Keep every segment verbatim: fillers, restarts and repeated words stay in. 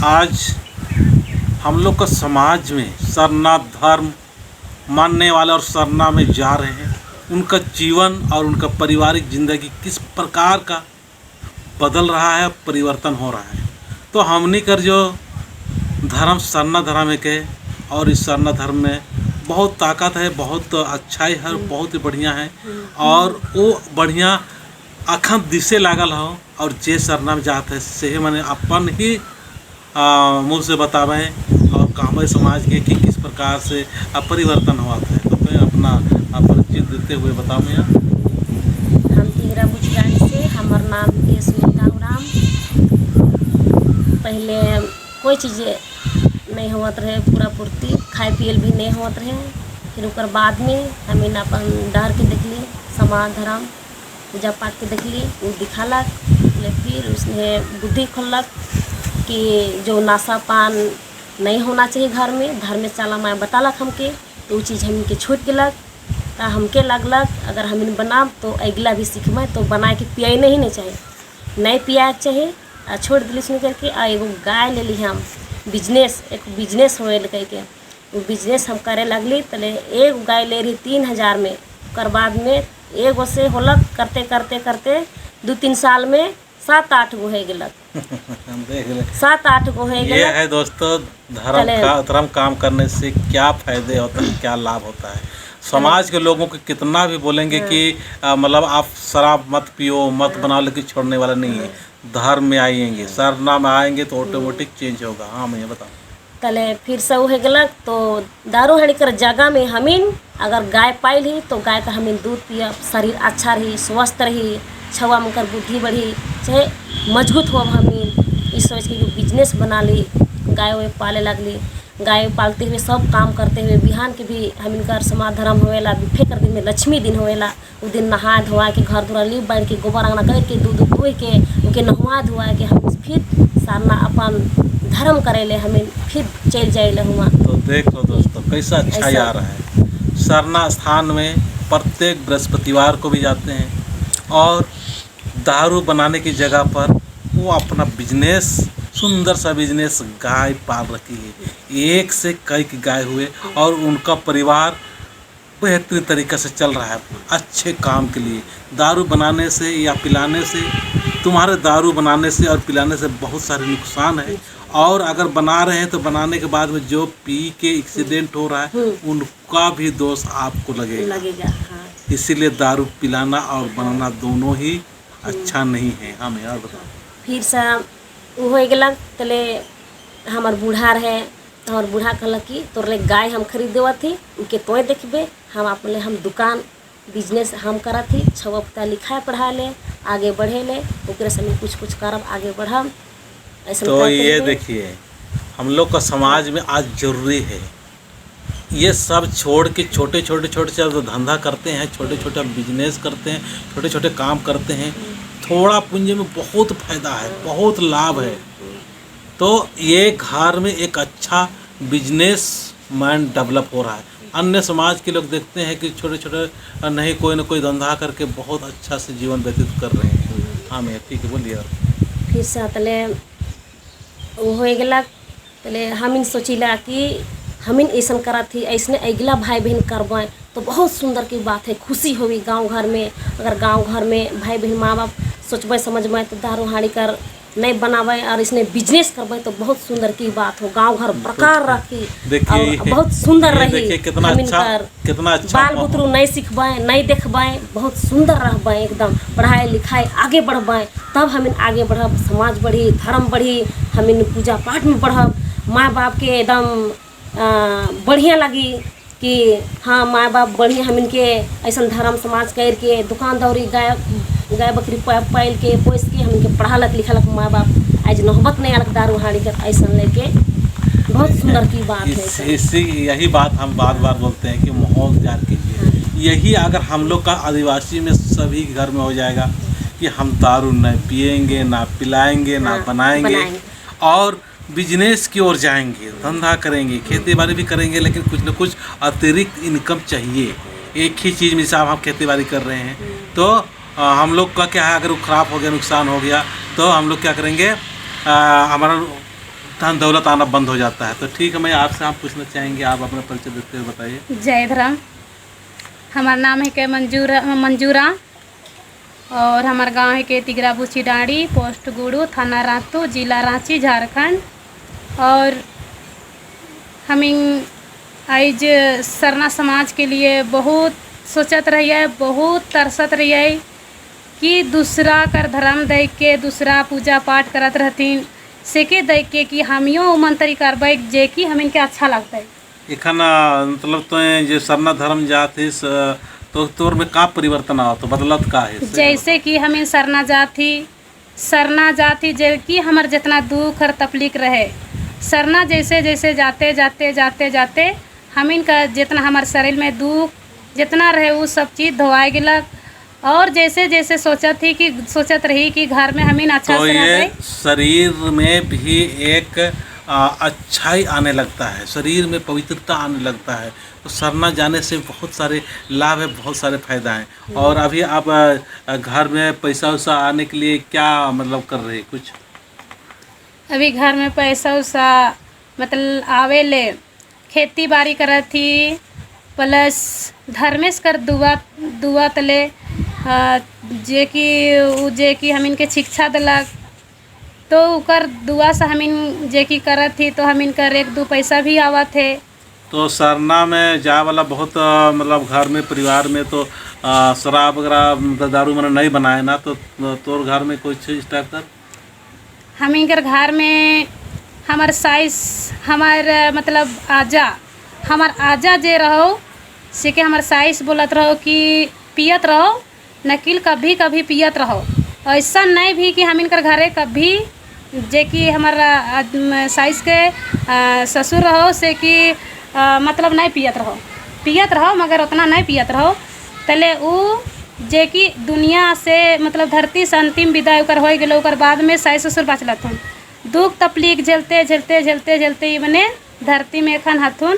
आज हम लोग का समाज में सरना धर्म मानने वाले और सरना में जा रहे हैं, उनका जीवन और उनका पारिवारिक जिंदगी किस प्रकार का बदल रहा है, परिवर्तन हो रहा है। तो हमनी कर जो धर्म सरना धर्म एक है और इस सरना धर्म में बहुत ताकत है, बहुत अच्छाई है, बहुत ही बढ़िया है। और वो बढ़िया अखन दिसे लागल हो और जे सरना में जात है, सेहे मने अपन ही, आ, मुँह से बतावें और कहवें समाज के कि किस प्रकार से, आ, परिवर्तन होत है। तो मैं अपना, आ, परिचय देते हुए बताऊँ या। हम तिगरा बुचगाड़ी से, हमर नाम के सुनीता उराँव। पहले कोई चीज नहीं होवत रहे, पूरा पूर्ति खाए पियल भी नहीं होवत रहे। फिर ओकर बाद में हमिन अपन डहर के देखली, समाज धर्म पूजा पाठ के देखली, उ दिखालक, ले फिर उसने बुद्धि खोललक कि जो नशा पान नहीं होना चाहिए घर में, धर्मेस चाला माय बतालक हमके, तो उ चीज हमके छूट गेलक। तो हमके लगलक अगर हमिन बनाब तो अगला भी सीखबे, तो बनाए के पियाई नहीं, नहीं चाहिए, नहीं पियाए के चाहिए। आ छोड़ दिली सुन करके, आ एगो गाय ले ली हम, business, एक business होए ले कह के। उ business हम करे लगली, तले एगो गाय ले रही तीन हजार में, ओकर बाद में एगो से होलक, करते, करते, करते दू तीन साल में सात आठ गो हो गेलक। देख ले। सात आठ गो हो ये गेलक। है दोस्तों, धर्म तले का, धर्म काम करने से क्या फायदे होते हैं, क्या लाभ होता है। समाज के लोगों को कितना भी बोलेंगे हाँ। कि, आ, मतलब, आप शराब मत पियो, मत हाँ। बनाओ, लेकिन छोड़ने वाला नहीं है। हाँ। धर्म में आएंगे, सरना में आएंगे तो automatic change होगा। हाँ, मैं बताऊँ। तले फिर से उहे गेलक, तो दारू हांड़ी कर जगह में हमिन अगर गाय पाइल ही, तो गाय कर हमिन दूध पियब, शरीर अच्छा रही, स्वस्थ रही, छउवा मन कर बुद्धि बढ़ी, चाहे मजबूत होब हमिन। ई सोच के एगो business बना ली, गाय वाय पाले लगली। गाय पालते हुए, सब काम करते हुए, बिहान के भी हमिन कर समाज धर्म होवेला, बिफे कर दिन में लक्ष्मी दिन होवेला, उ दिन नहाय धोवाय के घर दुआर लीप बांध के गोबर अंगना कर के दूध उध दुहि के उके नहवाय धोवाय के हम फिर सरना अपन धर्म करे ले हमिन फिर चल जाए ले हुआ। तो देख लो दोस्तों, कैसा अच्छा ऐसा यार है। सरना स्थान में प्रत्येक बृहस्पतिवार को भी जाते हैं और दारू बनाने की जगह पर वो अपना business, सुंदर सा business, गाय पाल रखी है, एक से कई की गाय हुए और उनका परिवार बेहतरीन तरीका से चल रहा है, अच्छे काम के लिए। दारू बनाने से या पिलाने से, तुम्हारे दारू बनाने से और पिलाने से बहुत सारे नुकसान है। और अगर बना रहे हैं तो बनाने के बाद में जो पी के accident हो रहा है, हम्म। उनका भी दोष आपको लगेगा। लगेगा, हाँ। इसीलिए दारू पिलाना और बनाना दोनों ही अच्छा नहीं है। हाँ, मैं और बताऊँ। फिर से उ होय गेलक, तले हमर बूढ़ा रहे, तो हमर बूढ़ा कहलक कि तोर ले गाय हम खरीद देवत ही, उके तोय देखबे, हम अपन ले हम दुकान, business हम करत ही, छउवा पुता लिखाए पढ़ाए ले, आगे बढ़े ले, ओकरे से हम कुछ कुछ करब, आगे बढ़ब। ऐसन तो करते ये हुए देखिए, हम लोग का समाज में आज जरूरी है, ये सब छोड़ के छोटे, छोटे, छोटे, छोटे धंधा करते हैं, छोटे, छोटे business करते हैं, छोटे, छोटे काम करते हैं, थोड़ा पूंजी में बहुत फायदा है, बहुत लाभ है। तो ये घर में एक अच्छा businessman develop हो रहा है। अन्य समाज के लोग देखते हैं कि छोटे, छोटे, नहीं, कोई ना कोई धंधा करके बहुत अच्छा से जीवन व्यतीत कर रहे हैं। हाँ मैया, ठीक है, बोलिए आप। फिर से तले उ होय गेलक, तले हमिन सोचिला कि हमिन ऐसन करत ही, ऐसने अगला भाई बहन करबे तो बहुत सुंदर की बात है, खुशी होई गाँव घर में। अगर गाँव घर में भाई बहन माँ बाप सोचबे समझबे तो दारू हांड़ी कर नहीं बनाबे और ऐसने business करबे तो बहुत सुंदर की बात हो, गाँव घर प्रकार रखी। देखिए, और ये, बहुत सुंदर ये रही। देखिए, कितना हमिन अच्छा कर कितना अच्छा बाल माहौल। बुतरू नहीं सिखबे, नहीं देखबे, बहुत सुंदर रहबे, एकदम पढ़ाई लिखाई आगे बढ़बे, तब हमिन आगे बढ़ब, समाज बढ़ी, धर्म बढ़ी, हमिन पूजा पाठ में बढ़ब, माँ बाप के एकदम, आ, बढ़िया लगी कि हाँ, माँ बाप बढ़िया हमिन के ऐसन धर्म समाज कर के दुकान दौरी गाय, गाय बकरी पा-, पाल के पोस के हमिन के पढ़ालक लिखालक माँ बाप, आज नौबत नहीं आलक दारू हांड़ी के ऐसन लेके। बहुत सुंदर की बात है इस, सर। इसी, यही बात हम बार-बार बोलते हैं कि माहौल तैयार कीजिए। हाँ। यही अगर हम लोग का आदिवासी में सभी घर में हो जाएगा कि हम दारू न पिएंगे, ना पिलाएंगे, ना हाँ, बनाएंगे बनाएंगे। और business की ओर जाएंगे, धंधा करेंगे, खेती बाड़ी भी करेंगे, लेकिन कुछ न कुछ अतिरिक्त income चाहिए। एक ही चीज़ में जैसे आप, हम खेती बाड़ी कर रहे हैं, हम्म। तो, अ, हम लोग का क्या है, अगर वो खराब हो गया, नुकसान हो गया, तो हम लोग क्या करेंगे? अ, हमारा धन दौलत आना बंद हो जाता है। तो ठीक है, मैं आपसे हम पूछना चाहेंगे, आप अपना परिचय देते हुए बताइए। जय धर्म। हमारा नाम है के मंजूरा, मंजूरा। और हमार गाँव है के तिगरा बुची डांडी, पोस्ट गुड़ू, थाना रातू, जिला राँची, झारखंड। और हमिन आइज सरना समाज के लिए बहुत सोचत रहिए, बहुत तरसत रहिए कि दूसरा कर धर्म देख के, दूसरा पूजा पाठ करत रहथिन, सेके देख के कि हमियो उमन तरी करबै, जे कि हमिन के अच्छा लगतै। एखन, अ, मतलब, तोंय जे सरना धर्म जात हिस, अ, तो तोर में का परिवर्तन आवत, बदलत का है, से जैसे कि हमिन सरना जात ही, सरना जात ही, जे कि हमर जितना दुख और तकलीफ रहे, सरना जैसे, जैसे जाते, जाते, जाते, जाते, हमिन का जितना हमर शरीर में दुख जितना रहे, उ सब चीज धोआए गेलक। और जैसे, जैसे सोचत ही कि, सोचत रही कि घर में हमिन अच्छा तो से ये रहबे। शरीर में भी एक, आ, अच्छाई आने लगता है, शरीर में पवित्रता आने लगता है। तो सरना जाने से बहुत सारे लाभ है, बहुत सारे फायदा हैं। हम्म। और अभी आप, आ, घर में पैसा वैसा आने के लिए क्या, मतलब, कर रहे हैं कुछ? अभी घर में पैसा वैसा, मतलब, आवे ले, खेती बारी करत ही, plus धर्मेस कर दुआ, दुआ तले, अ, जे कि उ, जे कि हमिन के शिक्षा देलक, तो उकर दुआ से हमिन जे कि करत ही, तो हमिन कर एक दू पैसा भी आवत है। तो सरना में जाए वाला बहुत, अ, मतलब, घर में, परिवार में तो, अ, शराब वगैरह, मतलब, दारू मने नहीं बनाए ना, तो, अ, तोर घर में कुछ इस type का? हमिन कर घर में हमर साइस, हमर, मतलब, आजा, हमर आजा जे रहो, सेके हमर साइस बोलत रहो कि पियत रहो, नकिल कभी कभी पियत रहो। ऐसा नहीं भी कि हमिन कर घरे कभी, जे कि हमर, अ, साइस के, अ, ससुर रहो, से कि, अ, मतलब, नहीं पियत रहो, पियत रहो, मगर उतना नहीं पियत रहो। तले उ जे कि दुनिया से, मतलब, धरती से अंतिम विदाई उकर होई गेलो, उकर बाद में सास ससुर बाचलथुन। दुख तकलीफ झेलते, झेलते, झेलते, झेलते ई मने धरती में एखन हथुन।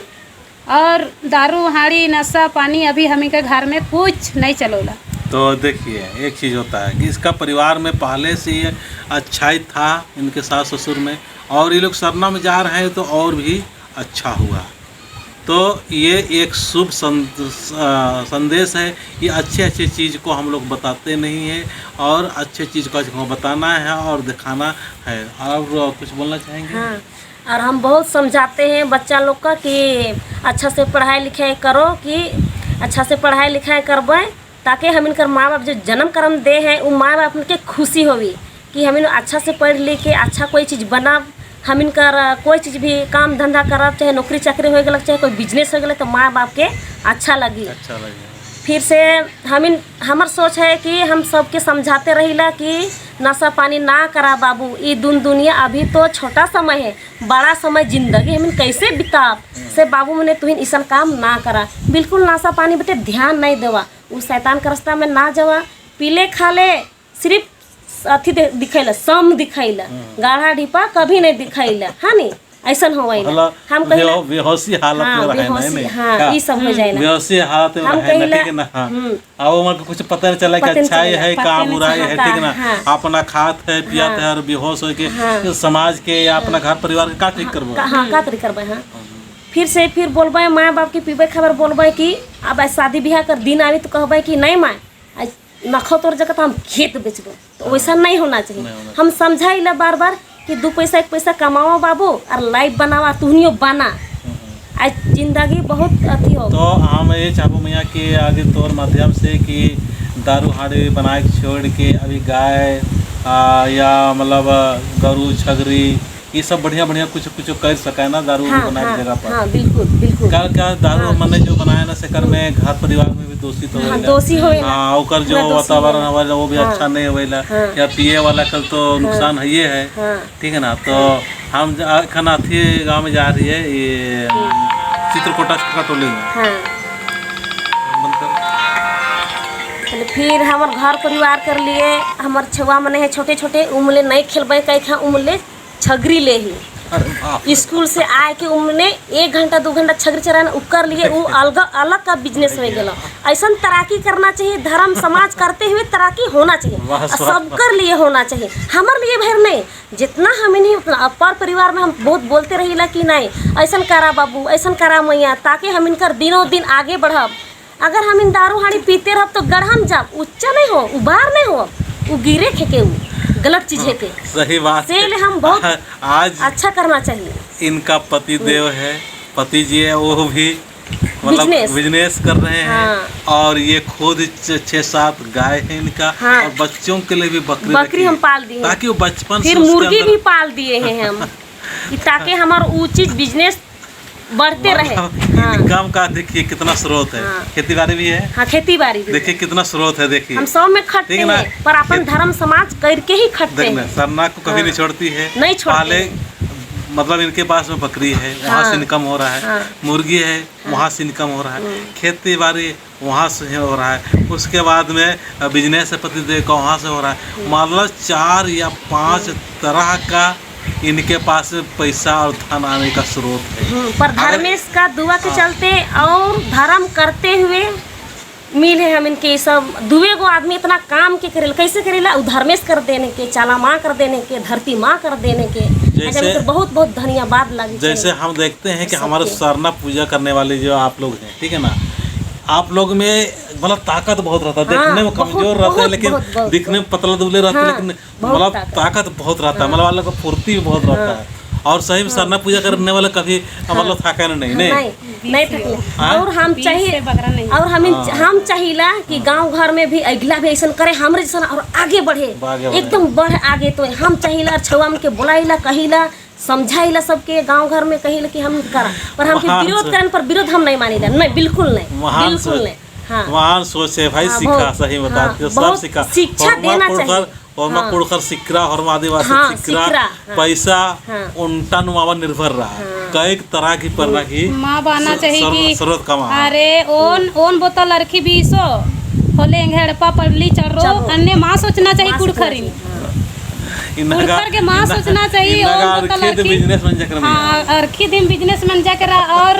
और दारू, हाड़ी, नशा, पानी अभी हमी के घर में कुछ नहीं चलोला। तो देखिए, एक चीज़ होता है कि इसका परिवार में पहले से ये अच्छाई था इनके सास ससुर में, और ये लोग सरना में जा रहे हैं तो और भी अच्छा हुआ। तो ये एक शुभ सं-, अ, संदेश है कि अच्छे-अच्छे चीज़ को हम लोग बताते नहीं हैं और अच्छे चीज़ को हमको बताना है और दिखाना है। और कुछ बोलना चाहेंगे? हाँ, और हम बहुत समझाते हैं बच्चा लोग का कि अच्छा से पढ़ाई लिखाई करो, कि अच्छा से पढ़ाई लिखाई करबे, ताकि हमिन कर माँ बाप जो जन्म करम दे हैं, उ माँ बाप के खुशी होवी कि हमिन अच्छा से पढ़ लिख के अच्छा कोई चीज़ बनब, हमिन कर कोई चीज़ भी काम धंधा करब, चाहे नौकरी चाकरी होए गेलक, चाहे कोई business होए गेलक, तो माँ बाप के अच्छा लगी। अच्छा लगी। फिर से हमिन, हमर सोच है कि हम सबके समझाते रहिला कि नशा पानी ना करा बाबू, ई दुन दुनिया अभी तो छोटा समय है, बड़ा समय जिंदगी हमिन कैसे बिताब? हम्म। से बाबू मने तुहिन इसन काम ना करा, बिल्कुल नशा पानी बेटे ध्यान नहीं देवा, उ शैतान के रास्ता में ना जावा, पीले खाले सिर्फ अथी दे-, दिखैला, सम दिखैला, हम्म। गाढ़ा ढिपा कभी नहीं दिखैला, हाँ नी? ऐसन होवैला। मतलब हम कहिला बेहो-, बेहोशी हालत हाँ, में रहे ना, बेहोशी, नहीं? हाँ, हाँ। ई सब हो जाएला। बेहोशी हालत में हम रहे ना, कहिला, ठीक है ना? हाँ। हम्म। अब ओमन के कुछ पता नहीं चला कि पता नहीं अच्छा चलेला, है, पता का नहीं बुराई चला, है, का, ठीक ना? हाँ। अपना खात है, पियत हाँ। है और बेहोश होके हाँ। समाज के या अपना हाँ। घर परिवार के का ठीक हाँ, करबो? का, हाँ, का तरी करबे, हाँ। हम्म। फिर से फिर बोलबे, माँ बाप के पीबे खबर बोलबे कि अब आज शादी ब्याह कर दिन आवी तो कहबे कि नहीं माँ, आज नखो तोर जगह तो हम खेत बेचबो। तो हाँ। वैसा नहीं होना चाहिए। नहीं होना हम चाहिए। समझाइला बार बार कि दू पैसा एक पैसा कमावा बाबू और life बनावा, तुहनियो बना। हम्म। आज जिंदगी बहुत अथी हो। तो हम ये चाहबो मैया कि आगे तोर माध्यम से कि दारू हाड़ी बनाए के छोड़ के अभी गाय, आ, या मतलब गरु छगरी ई सब बढ़िया बढ़िया कुछ कुछ कर सके ना, दारू हाँ, बनाए के हाँ, जगह पर। हाँ, बिल्कुल, बिल्कुल। का, का दारू हाँ। मने जो बनाए ना, सेकर में घर परिवार में भी दूषित हाँ, होवेला। दोषी होवेला। हाँ, ओकर जो पूरा दोषी वातावरण होवेला। होवेला, वो भी हाँ। अच्छा नहीं होवेला। हाँ। या पिए वाला कल तो हाँ। नुकसान है ये है। हाँ। ठीक है ना? तो हम ज-, आ, एखन अथी गाँव में जा रही है, ये हम्म। चित्रकोटा छोटका टोली में। हाँ। बंद कर। चलो, फिर हमर घर परिवार कर लिए, हमर छुआ मने है छोटे छोटे, उमले नहीं खेलबे, कहे थे उमले छगरी ले ही। अरे बाप रे। स्कूल से आए के उमने एक घंटा, दो घंटा छगरी चराना, उकर लिए उ अलग, अलग का business हो गेलो। ऐसन तराकी करना चाहिए, धर्म समाज करते हुए तराकी होना चाहिए। वाह, और वाह, वाह। सबकर लिए होना चाहिए, हमर लिए भर नहीं। जितना हम इन्हीं अपना, पर परिवार में हम बहुत बोलते रहीला कि नहीं, ऐसन करा बाबू, ऐसन करा मैया, ताकि हम इनकर दिनों दिन आगे बढ़ब। अगर हम इन दारू हाड़ी पीते रहब तो गढ़न जाब, उच्चा नहीं हो, उबार नहीं हो, उ गिरे खेके उ गलत चीज हेके। सही बात से है। ले हम बहुत आज अच्छा करना चाहिए। इनका पति देव है, पति जी है, वो भी मतलब business। Business कर रहे हैं। हाँ। और ये खुद छ-, छह सात गाय है इनका। हाँ। और बच्चों के लिए भी बकरी बकरी रखी हम है, पाल दिए हैं। ताकि वो बचपन से फिर उसके मुर्गी अंदर भी पाल दिए हैं हम, कि ताकि हमारा वो चीज business बढ़ते रहे। मतलब हाँ। Income का देखिए कितना स्रोत है। हाँ। खेती बाड़ी भी है। हाँ, खेती बाड़ी भी देखिए है। कितना स्रोत है, देखिए। हम सब में खटते ठीक है ना? हैं, पर अपन खेत धर्म समाज करके ही खटते देखना, हैं। सरना को कभी हाँ। नहीं छोड़ती है। नहीं छोड़ते पहले हैं। मतलब इनके पास में बकरी है, वहाँ से हाँ। Income हो रहा है, हाँ। मुर्गी है, हाँ। वहाँ से income हो रहा है, हम्म। खेती बाड़ी वहाँ से हो रहा है, उसके बाद में, अ, business है पतिदेव का, वहाँ से हो रहा है। हम्म। मतलब चार या पाँच हम्म। तरह का इनके पास में पैसा और धन आने का स्रोत है। हम्म, पर अगर धर्मेश का दुआ के हाँ। चलते और धर्म करते हुए मिल है हम इनके, ये सब दुए गो आदमी इतना काम के करेला, कैसे करेला? उ धर्मेश कर देने के, चाला माँ कर देने के, धरती माँ कर देने के, जैसे ऐसे इनकर बहुत बहुत धन्यवाद लागी जैसे चाहिए। हम देखते हैं कि हमारे सबके। सरना पूजा करने वाले जो आप लोग हैं, ठीक है ना, आप लोग में मतलब ताकत बहुत रहता है, हाँ, देखने में बहुत, कमजोर रहता है, बहुत, लेकिन बहुत, बहुत, दिखने में बहुत। पतला दुबले रहते हैं, हाँ, लेकिन बहुत मतलब ताकत। ताकत बहुत रहता है, हाँ। मतलब वाला का फुर्ती भी बहुत रहता हाँ। है। और सही में हाँ। सरना पूजा करने वाला कभी हाँ। मतलब थकान नहीं, हाँ, नहीं। नहीं, नहीं थकले। हाँ? और हम बीस चाही-, से बगरा नहीं। और हम इन-, हाँ। हम चाहिला कि हाँ। गाँव घर में भी अगला भी ऐसन करे, हमरे जैसन और आगे बढ़े, आगे बढ़े। एकदम बढ़ आगे। तो हम चाहिला और छउवा मन के बोलाइला, कहिला, समझाइला सबके गाँव घर में कहिला कि हम करा, पर हम फिर महान विरोध सोच। करन पर विरोध हम नहीं मानिला, नहीं, बिल्कुल नहीं, महान बिल्कुल सोच। नहीं। हाँ। महान सोच है भाई, हाँ, सिखा, बहुत, सही बता हाँ, दियो, सब बहुत सिखा। शिक्षा होरमा देना कुँड़ुख़र, चाहिए। होरमा हाँ। कुँड़ुख़र सिकरा, होरमा आदिवासी हाँ, सिकरा, सिकरा, हाँ। पैसा हाँ। ओन्टा नू मावा निर्भर रआ। हाँ। कई तरह की परना की माँ बना स-, चाहिए सर्व-, कि सर्वत कमा। अरे, ओन, ओन बोतल अरखी बीसो, होले एंग्है एड़पा पल्ली चढ़रो, चढ़रो। अन्ने माँ सोचना चाहिए माँ सोचना कुँड़ुख़रिन। चाहिए, हाँ। इन्ना का, कुँड़ुख़र के माँ इन्ना, सोचना चाहिए, इन्ना ओन का बोतल अरखी दिम अरखी। Business मंजा केरा हाँ, मिया। अरखी दिम business मंजा केरा और,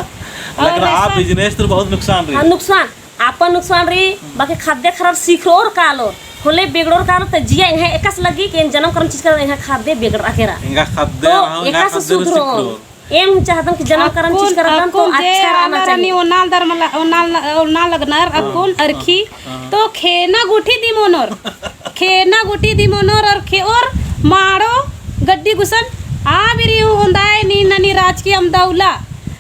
और लेकिन आप ऐसा business तो बहुत नुकसान रई। हाँ, नुकसान। आपन नुकसान रई, बाकी ख़द्दे ख़र्रर सिखरोर कालोर, होले बेगड़ोर कालोर, त जिया एंग्है एकासे लग्गी कि एन जनम करम चिच्चका रअदन, एंग्है ख़द्दे बेगड़ा केरा। एंग्है ख़द्दे तो रअदन, एंग्है एकासे ख़द्दे सुधरोन। सिखरोन। एम चाहदन कि जनम करम चिच्चका रअदन तो अक्कुन अच्छा जे रहना आलर चाहिए। अन्ने ओन्ना लदर मला, ओन्ना ल-, ओन्ना लगनर, हाँ, अक्कुन हाँ, अरखी, हाँ। तो खेना गुट्ठी दिम ओनोर। खेना गुट्ठी दिम ओनोर और खे-, और माड़ो गड्डी गुसन आ बिरी ओन्दाय नीन ननी राजकी अमदौला।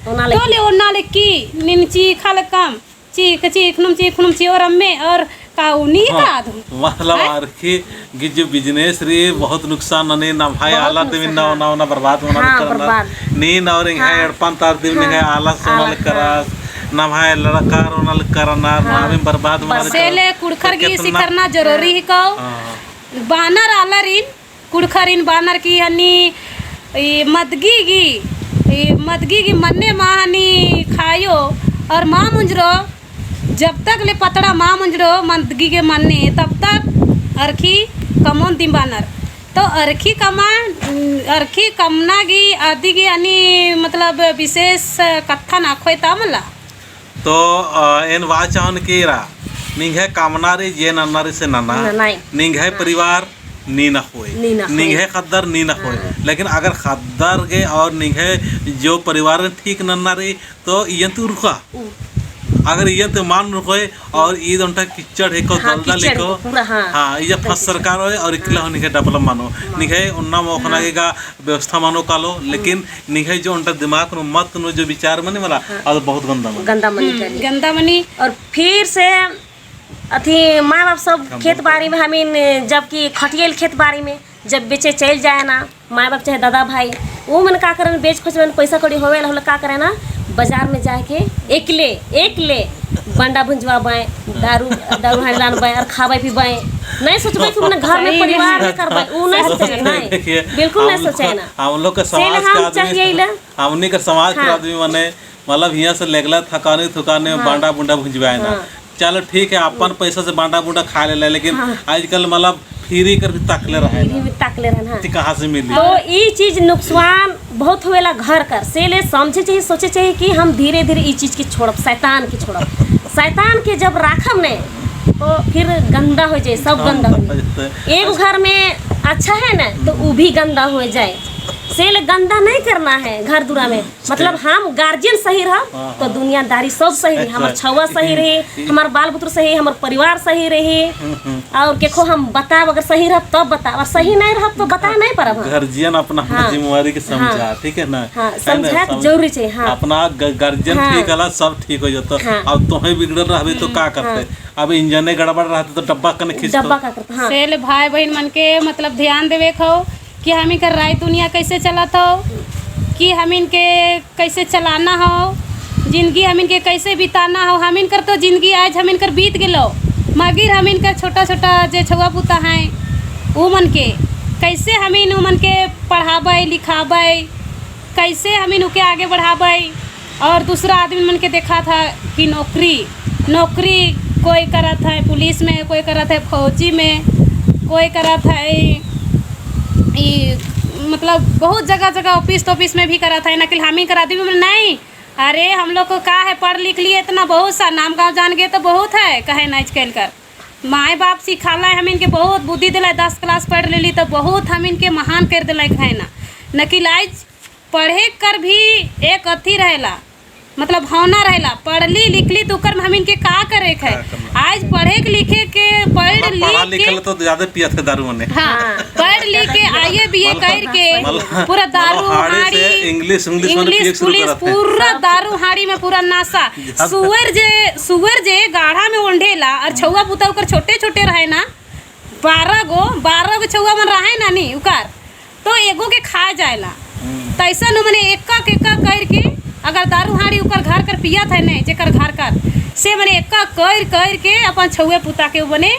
ओन्ना तो लग्गी। ले ओन्ना लग्गी, नीन चीखा लक्कम। चीख, चीखनुम, चीखनुम चिओर अम्मे और काउनी हाँ, का आदम। मतलब हैं? अरखी गे जो business रई बहुत नुकसान ननी, नम्है बहुत आलर दिम नुकसान, इन्ना हाँ। ओना ओना बर्बाद मना हाँ, लक्करनर। बर्बाद। नीन और एंग्है हाँ। एड़पन तार दिम हाँ। एंग्है आलस ओना हाँ, लक्करस। हाँ। नम्है लड़कर ओना लक्करनर, हाँ। नाम दिम बर्बाद मना बर्बाद। लक्करनर। से ले कुँड़ुख़र तो गही कितना सिखरना जरूरी हाँ। हिको। हाँ। बानर आलारिन कुँड़ुख़रिन बानर की हनी, ई मदगी गी, ई मदगी गी मन्ने मा हनी खायो और मा मुंजरो, जब तक ले पतड़ा मा मुंजरो मदगी गे मन्ने, तब तक अरखी कमोन दिम बानर। तो अरखी कमा, अरखी कमना गी अदी गी हनी मतलब विशेष कत्थन अख़ोय ता मला। तो, अ, एन बआ चाहन कि रा, निंग्है कमना रई, जे नन्ना रई से नना, ननाई। निंग्है हाँ। परिवार नीन अख़ोय, नीन अख़ोय। निंग्है ख़द्दर नीन अख़ोय। हाँ। लेकिन अगर ख़द्दर गे और निंग्है जो परिवार ठीक नन्ना रई, तो इयन ती उरख़ा। उ। अगर इयन ती मान उरख़ोय और ईद ओन्टा कीचड़ हेको, हाँ, दलदल कीचड़ हेको, हेको, पूरा, हाँ। हाँ, इया एकदम फस कीचड़। सरकार होय और इकला हाँ। हो निंग्है develop मनो। हाँ। निंग्है ओन्ना मोख़ना हाँ। गे गा व्यवस्था मनो कालो, हम्म। लेकिन निंग्है जो ओन्टा दिमाग नू मत नू जो विचार मनी मला, हाँ। अद बहुत गंदा मनी। गंदा मनी हम्म, करी। गंदा मनी। और फिर से अथी माँ बाप सब हम खेत बोलते बारी में हमिन जबकि खटियल खेत बारी में जब बेचे चल जाए ना, माँ बाप चाहे दादा भाई, वो मन का करन बेच खोच मन पैसा कौड़ी होवे ला होला का करे ना, बाजार में जाके एकले, एकले बंडा भुंजवा बाय, दारू, दारू हांडलान बाय और खाबाय पीबाय। नहीं सोचबाय कि मने घर में सही परिवार में। नहीं करबाय, वो नहीं सही सोचे, बात। नहीं। देखिए, बिल्कुल नहीं हम सोचे लोग, ना। हम लोग का से समाज हम का आदमी चाहिए से, इला। हमनी का समाज का हाँ। आदमी मने, मतलब, हियाँ से लेगला थकाने थुकाने हाँ। बांडा बुंडा भुंजवाए ना। हाँ। चलो, ठीक है, अपन हम्म। पैसा से बांडा बुंडा खा लेला, लेकिन हाँ। आजकल, मतलब, फिर एकर भी ताकले रहे फिर ना। भी ताकले रहन, हाँ। कि कहाँ से मिली? तो ई चीज नुकसान बहुत होवेला घर कर। से ले समझे चाहिए, सोचे चाहिए कि हम धीरे-धीरे ई चीज के छोड़ब, शैतान के छोड़ब। शैतान के जब राखब ने, तो फिर गंदा हो जाए, सब गंदा गंदा हो जाए। हो जाए। एगो घर में अच्छा है ना, तो ऊ भी गंदा हो जाए। से ले गंदा नहीं करना है घर दुरा में। मतलब, हम गार्जियन सही रहब, हाँ, तो हाँ। दुनियादारी सब सही रही, हमर अच्छा। छउवा सही रही, हमार बाल बुतरू सही, हमार परिवार सही रही। हम्म, हम्म। और केखो हम बताब, अगर सही रहब तब बताब, और सही नहीं रहब तो बता नहीं पारब हम। गार्जियन अपना, अपना हाँ। जिम्मेवारी के समझा, हाँ। ठीक है ना? हाँ, है ना? समझा के समझ-, जरूरी चाहिए, हाँ। अपना ग-, गार्जियन हाँ। ठीक हला, सब ठीक हो जाता। हाँ। अब तोहे बिगड़ल रहबे तो हम्म, का करते? हाँ। अब इंजने गड़बड़ रहते तो डब्बा कने खींचतो। डब्बा का करते, हाँ। से ले भाई बहिन मन के मतलब ध्यान देवे खो, कि हमिन कर राय दुनिया कैसे चलत हो, कि हमिन के कैसे चलाना हो, जिंदगी हमिन के कैसे बिताना हो। हमिन कर तो जिंदगी आज हमिन कर बीत गेलो, मगर हमिन कर छोटा-छोटा जे छउवा पुता हैं, उ मन के कैसे हमिन उ मन के पढ़ाबई, लिखाबई, कैसे हमिन उके आगे बढ़ाबई। और दूसरा आदमी मन के देखात है कि नौकरी, नौकरी कोई करत है पुलिस में, कोई करत है फौजी में, कोई करत है ई, ई, मतलब बहुत जगह, जगह ऑफिस, ऑफिस में भी करत है, लेकिन हमिन कर आदमी मन नहीं। अरे, हम लोग को का है, पढ़ लिख लिए इतना, बहुत सा नाम गाँव जान गए तो बहुत है, कहे ना आजकल कर। माय बाप सिखाला है, हमिन के बहुत बुद्धि दिला है, दस क्लास पढ़ लेली तो बहुत हमिन के महान कर दिला है, कहे ना। लेकिन आज पढ़े कर भी एक अथी रहेला, मतलब भावना रहेला, पढ़ली लिखली तो ओकर में हमिन के का करे के है? का करना? आज पढ़े के लिखे के, पढ़ मतलब पढ़ा लिख के लिखल तो ज्यादा पियत है दारू मने। हाँ, हाँ। पढ़ लिख के आईए बीए मतलब, कर के मतलब, पूरा दारू मतलब हाड़ी हाड़ी, से इंग्लिश, इंग्लिश मने इंग्लिश पिए के शुरू पुलिस, करत है। पूरा दारू हाड़ी में पूरा नशा। ज्यादा। सुअर जे, सुअर जे गाढ़ा में ओंढेला और छउवा पुता ओकर छोटे छोटे रहे ना, बारह गो, बारह गो छउवा मन रहे ना नी उकर, तो एगो के खा जाएला। हम्म। तो ऐसा नु मने एक एक एक करके अगर दारू हाड़ी उकर घर कर पियत है ने, जेकर घर कर, से मने एक कर करके अपन छउवे पुता के मने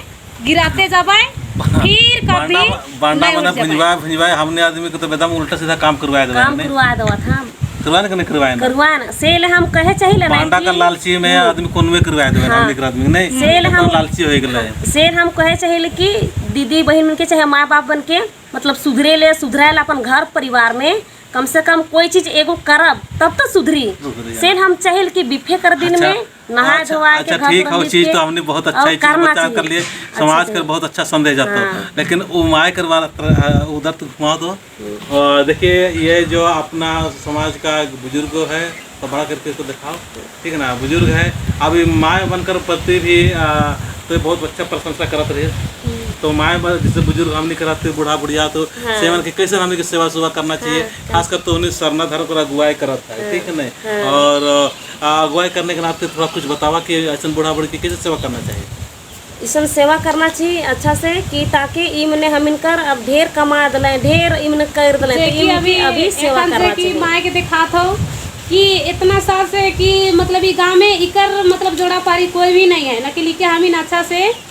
गिराते जाबाय, फिर कभी बांडा, बांडा नहीं मने उठ जाबाय। भुंजवाए, भुंजवाए, हमने आदमी को तो बेदम उल्टा सीधा काम करवाए देवाए काम ने। करवाए देवा था। करवाए ना कि नहीं करवाए ना? करवाए ना। से ले हम कहे चाहिए ले ना बांडा कि का लालची में हाँ। आदमी कोनवे करवाए देवाए ना, हाँ। हमने कर आदमी नहीं। से ले तो हम लालची हो गए। हाँ। से ले हम कहे चाहिए ले कि दीदी बहिन मन के चाहे माँ बाप मन के मतलब सुधरे ले, सुधराए ले अपन घर परिवार में कम से कम कोई चीज एगो करब, तब तो सुधरी। सुधरी, से हाँ। हम चाहिल कि बिफे कर दिन अच्छा, में नहाए अच्छा, धोआए के अच्छा, घर ठीक है, पर वो चीज के तो हमने बहुत अच्छा और ही चीज करना बचा कर चाहिए। लिए, अच्छा समाज चाहिए। कर बहुत अच्छा संदेश जाता है। हाँ। लेकिन वो माय कर वाला तर-, आ, उधर तो घुमा दो। हम्म। और देखिए, ये जो अपना समाज का बुजुर्ग है, तो बड़ा करके इसको दिखाओ। ठीक है ना, बुजुर्ग है, अभी माय बनकर पति भी, आ, तो बहुत अच्छा प्रशंसा करत रही। हम्म। तो माय बन-, जैसे बुजुर्ग हमनी करत थे, बूढ़ा बुढ़िया, तो हाँ। सेवन के कैसे हमनी के सेवा सुवा करना चाहिए, हाँ, खासकर तो उन्हीं सरना धर्म पर अगुवाई करत है, हाँ, ठीक है ना? हाँ। और, आ, अगुवाई करने के नाते थोड़ा कुछ बतावा कि ऐसन बूढ़ा बुढ़ी की कैसे सेवा करना चाहिए? इसन सेवा करना चाहिए अच्छा से कि ताकि ई मने हमिन कर अब ढेर कमा दलें, ढेर ई मने कर दलें, जे तो ई कि मने अभी, अभी सेवा एखन से करना कि चाहिए। माय के देखात हो कि इतना साल से कि मतलब ई गाँव में इकर मतलब जोड़ा पारी कोई भी नहीं है, लेकिन इके हमिन अच्छा से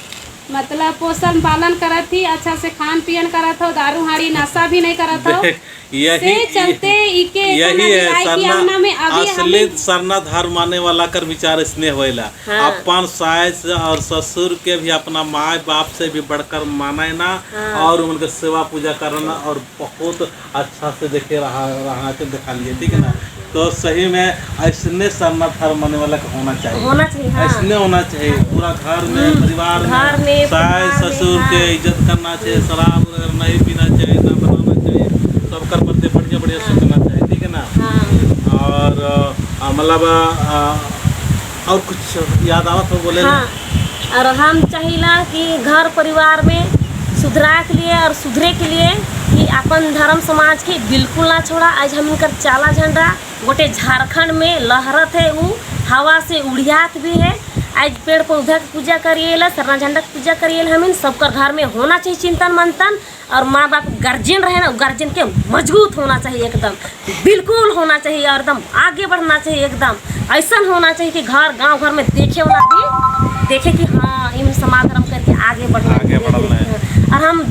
मतलब पोषण पालन करत ही, अच्छा से खान पियन करत हो, दारू हाड़ी नशा भी नहीं करत हो। देख, यही, से चलते इके यही इतना है मिलाई कि सरना, अंगना में अभी असली हमें सरना धर्म माने वाला कर विचार इसने होएला। हाँ। अपन सास और ससुर के भी अपना माय बाप से भी बढ़कर माने ना हाँ। और उनके सेवा पूजा करना और बहुत अच्छा से देखे रहा, रहना के दिखा लिए, ठीक है ना? हाँ। तो सही में ऐसने सरना धर्म माने वाला का होना चाहिए। होना चाहिए, हाँ। ऐसने होना चाहिए। पूरा घर में, हम्म, परिवार में, घर में, सास परिवार में, ससुर के हाँ। इज्जत करना चाहिए, हम्म। शराब वगैरह नहीं पीना चाहिए, ना बनाना चाहिए, सबकर बदले बढ़िया बढ़िया हाँ। सोचना चाहिए, ठीक है ना? हाँ। और, अ, मतलब, अ, और कुछ याद आवत हो बोले ना? हाँ, और हम चाहिला कि घर परिवार में सुधराए के लिए और सुधरे के लिए कि अपन धर्म समाज के बिल्कुल ना छोड़ा। आज हमिन कर चाला झंडा गोटे झारखंड में लहरत है, उ हवा से उड़ियात भी है। आज पेड़ पौधा के पूजा करिएला, सरना झंडा के पूजा करिएला, हमिन सबकर घर में होना चाहिए चिंतन मंथन। और माँ बाप गार्जियन रहे ना, गार्जियन के मजबूत होना चाहिए एकदम, बिल्कुल होना चाहिए और एकदम आगे बढ़ना चाहिए एकदम। ऐसन होना चाहिए कि घर, गाँव घर में देखे वाला भी देखे कि हाँ, इम समाज धर्म करके आगे बढ़ना आगे चाहिए। बढ़ना है। और हम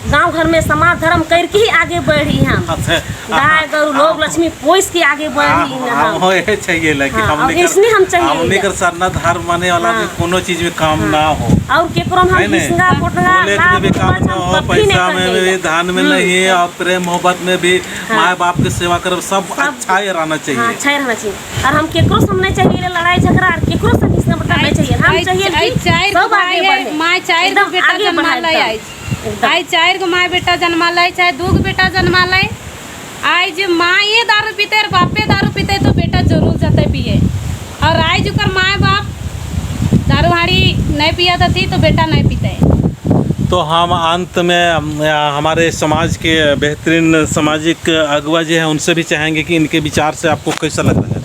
गाँव घर में समाज धर्म करके ही आगे बढ़ी हम। अच्छा। गाय, गरु, लोग, लक्ष्मी पोइस के आगे बढ़ी ना हम। हाँ, ये चाहिए ला कि हाँ, हमने और कर, इसमें हम चाहिए हमने ला। कर सरना धर्म माने वाला भी हाँ। कोनो चीज में काम हाँ। ना हो। और केकरो हम नहीं, नहीं। हिसंगा, पोटंगा, बोले के लाभ भी काम ना हो, पैसा में भी, धन में नहीं है, और प्रेम मोहब्बत में भी हाँ। माय बाप के सेवा करब, सब सब अच्छा ही रहना चाहिए। हाँ, अच्छा ही रहना चाहिए। और हम केकरो से हम नहीं चाहिए लड़ाई झगड़ा, और केकरो से हम हिसंगा, पोटंगा नहीं चाहिए। हम चाहिए कि सब आगे बढ़े। माय चार गो बेटा जन्मा लाई आइज। एकदम। आइज चार गो माय बेटा जन्मा लाई, चाहे दू गो बेटा जन्मा लाई, आइज माये दारू पीते और बापे दारू पीते तो बेटा जरूर जाते पिए। और आइज ओकर माय बाप दारू हाड़ी नहीं पिया थी तो बेटा नहीं पीते। तो हम अंत में, अम, हमारे समाज के बेहतरीन सामाजिक अगुवा जी हैं, उनसे भी चाहेंगे कि इनके विचार से आपको कैसा लग रहा है।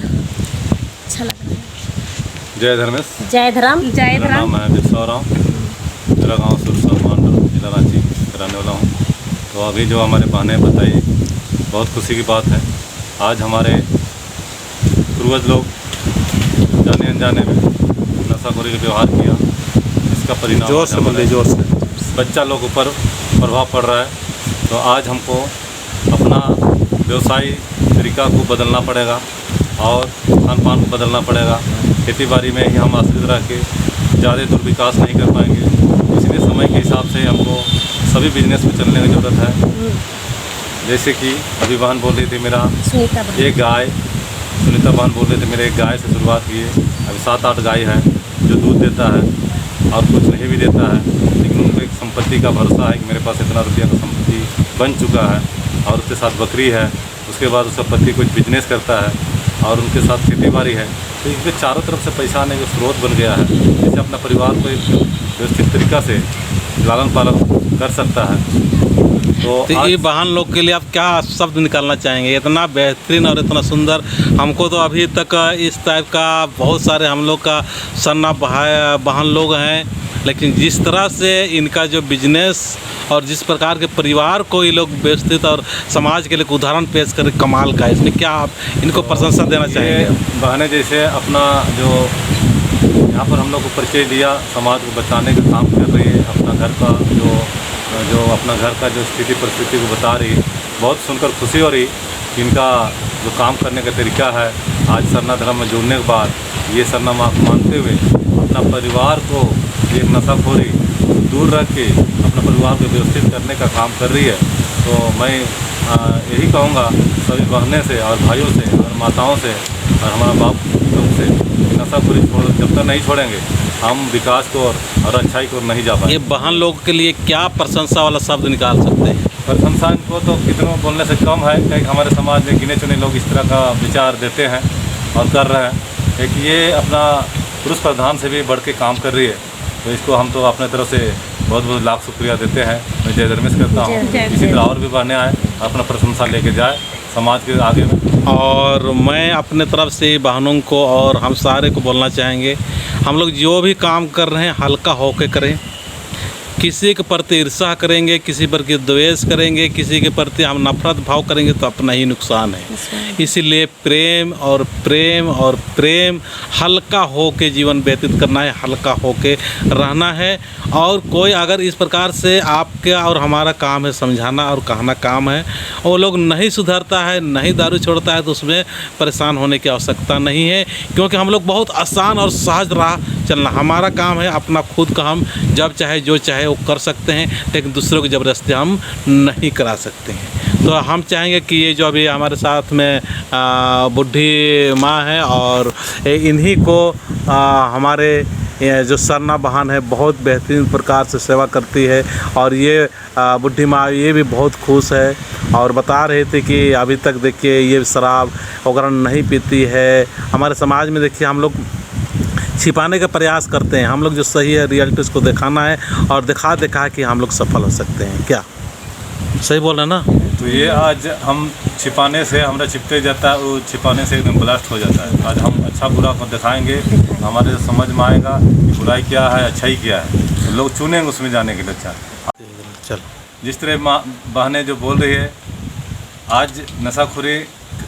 अच्छा लग रहा है। जय धर्मेश। जय धर्म। जय धर्म। मेरा नाम है बिरसा उराँव। मेरा गांव सुरसा, मांडर, जिला रांची का रहने वाला हूँ। तो अभी जो हमारे बहनें बताई, बहुत खुशी की बात है। आज हमारे पूर्वज लोग जाने अनजाने में नशाखोरी का व्यवहार किया, इसका परिणाम जोर आज से हमारे बोलिए, जोर से। बच्चा लोग ऊपर प्रभाव पड़ रहा है। तो आज हमको अपना व्यवसाय तरीका को बदलना पड़ेगा और खान पान को बदलना पड़ेगा। खेती बाड़ी में ही हम आश्रित रह के ज़्यादा दूर विकास नहीं कर पाएंगे। इसलिए समय के हिसाब से हमको सभी बिजनेस में चलने की ज़रूरत है। हम्म। जैसे कि अभी बहन बोल रही थी, मेरा सुनीता बहन। एक गाय, सुनीता बहन बोल रही थी, मेरे एक गाय से शुरुआत की है। अभी सात आठ गाय है जो दूध देता है और कुछ नहीं भी देता है, लेकिन उनको एक संपत्ति का भरोसा है कि मेरे पास इतना रुपया का संपत्ति बन चुका है और उसके साथ बकरी है। उसके बाद उसका पति कुछ बिजनेस करता है और उनके साथ खेती बाड़ी है। तो इनके चारों तरफ से पैसा आने का स्रोत बन गया है, जिससे अपना परिवार को एक व्यवस्थित तरीका से लालन पालन कर सकता है। तो तो आज ये बहन लोग के लिए आप क्या शब्द निकालना चाहेंगे? इतना बेहतरीन और इतना सुंदर, हमको तो अभी तक इस टाइप का बहुत सारे हम लोग का सरना बहा-, बहन लोग हैं, लेकिन जिस तरह से इनका जो बिजनेस और जिस प्रकार के परिवार को ये लोग व्यवस्थित और समाज के लिए एक उदाहरण पेश कर, कमाल का है। इसमें क्या आप इनको प्रशंसा देना चाहेंगे? बहनें जैसे अपना जो यहाँ पर हम लोग को परिचय दिया, समाज को बचाने का काम कर रही है, अपना घर का जो, जो अपना घर का जो स्थिति परिस्थिति को बता रही है, बहुत सुनकर खुशी हो रही। इनका जो काम करने का तरीका है, आज सरना धर्म में जुड़ने के बाद ये सरना माँ को मानते हुए अपना परिवार को एक नशाखोरी दूर रख के अपना परिवार को व्यवस्थित करने का काम कर रही है। तो मैं, आ, यही कहूँगा सभी बहनें से और भाइयों से और माताओं से और हमारा बाप लोग से कि नशाखोरी छोड़, जब तक नहीं छोड़ेंगे, हम विकास को और, और अच्छाई को नहीं जा पाएंगे। ये बहन लोग के लिए क्या प्रशंसा वाला शब्द निकाल सकते हैं? प्रशंसा इनको तो कितनों बोलने से कम है, क्योंकि हमारे समाज में गिने चुने लोग इस तरह का विचार देते हैं और कर रहे हैं। एक ये अपना पुरुष प्रधान से भी बढ़ के काम कर रही है, तो इसको हम तो अपने तरफ से बहुत बहुत लाख शुक्रिया देते हैं। मैं जय धर्मेश करता हूँ। जय धर्मेश। इसी तरह और भी बहनें आए, अपना प्रशंसा लेके जाए समाज के आगे में। और मैं अपने तरफ से बहनों को और हम सारे को बोलना चाहेंगे, हम लोग जो भी काम कर रहे हैं, हल्का होके करें। किसी के प्रति ईर्ष्या करेंगे, किसी प्रति द्वेष करेंगे, किसी के प्रति हम नफरत भाव करेंगे, तो अपना ही नुकसान है। नुकसान। इसीलिए प्रेम और प्रेम और प्रेम, हल्का होके जीवन व्यतीत करना है, हल्का होके रहना है। और कोई अगर इस प्रकार से, आपका और हमारा काम है समझाना और कहना काम है, वो लोग नहीं सुधरता है, नहीं दारू छोड़ता है, तो उसमें परेशान होने की आवश्यकता नहीं है, क्योंकि हम लोग बहुत आसान और सहज राह चलना। हमारा काम है अपना खुद का, हम जब चाहे जो चाहे वो कर सकते हैं, लेकिन दूसरों की ज़बरदस्ती हम नहीं करा सकते हैं। तो हम चाहेंगे कि ये जो अभी हमारे साथ में, आ, बूढ़ी माँ है और ए-, इन्हीं को, आ, हमारे, ये जो सरना बहन है, बहुत बेहतरीन प्रकार से सेवा करती है और ये, आ, बूढ़ी माँ ये भी बहुत खुश है और बता रहे थे कि अभी तक देखिए ये शराब वगैरह नहीं पीती है। हमारे समाज में देखिए हम लोग छिपाने का प्रयास करते हैं, हम लोग जो सही है reality उसको दिखाना है और दिखा दिखा के हम लोग सफल हो सकते हैं। क्या सही बोल रहे हैं ना? तो ये आज हम छिपाने से, हमरा छिपते जाता है, वो छिपाने से एकदम blast हो जाता है। आज हम अच्छा बुरा को दिखाएंगे, हमारे समझ में आएगा कि बुराई क्या है, अच्छाई क्या है। तो लोग चुनेंगे उसमें जाने के लिए। अच्छा, चलो। जिस तरह माँ, बहनें जो बोल रही है, आज नशाखोरी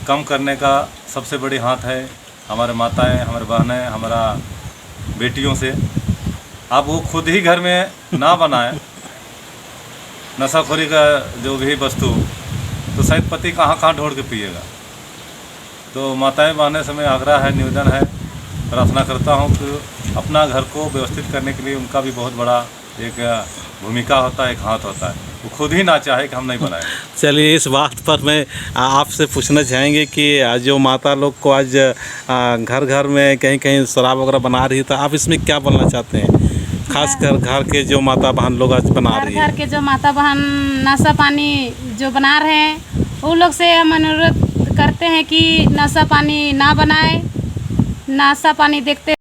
कम करने का सबसे बड़ी हाथ है हमारे माताएं, हमारे बहनें, हमारा बेटियों से। अब वो खुद ही घर में ना बनाए, नशाखोरी का जो भी वस्तु, तो शायद पति कहाँ-कहाँ ढूंढ के पिएगा। तो माताएं बहनें से मैं आग्रह है, निवेदन है, प्रार्थना करता हूँ कि अपना घर को व्यवस्थित करने के लिए उनका भी बहुत बड़ा एक भूमिका होता है, एक हाथ होता है। वो खुद ही ना चाहे कि हम नहीं बनाएं। चलिए, इस बात पर मैं आ-, आपसे पूछना चाहेंगे कि आ, जो माता लोग को आज, आ, घर-घर में कहीं-कहीं शराब वगैरह बना रही, तो आप इसमें क्या बोलना चाहते हैं? खासकर घर के जो माता बहन लोग आज बना घर, रही घर हैं। के जो माता बहन नशा पानी जो बना रहे हैं, उन लोग से हम अनुरोध करते हैं कि नशा पानी ना बनाए। नशा पानी देखते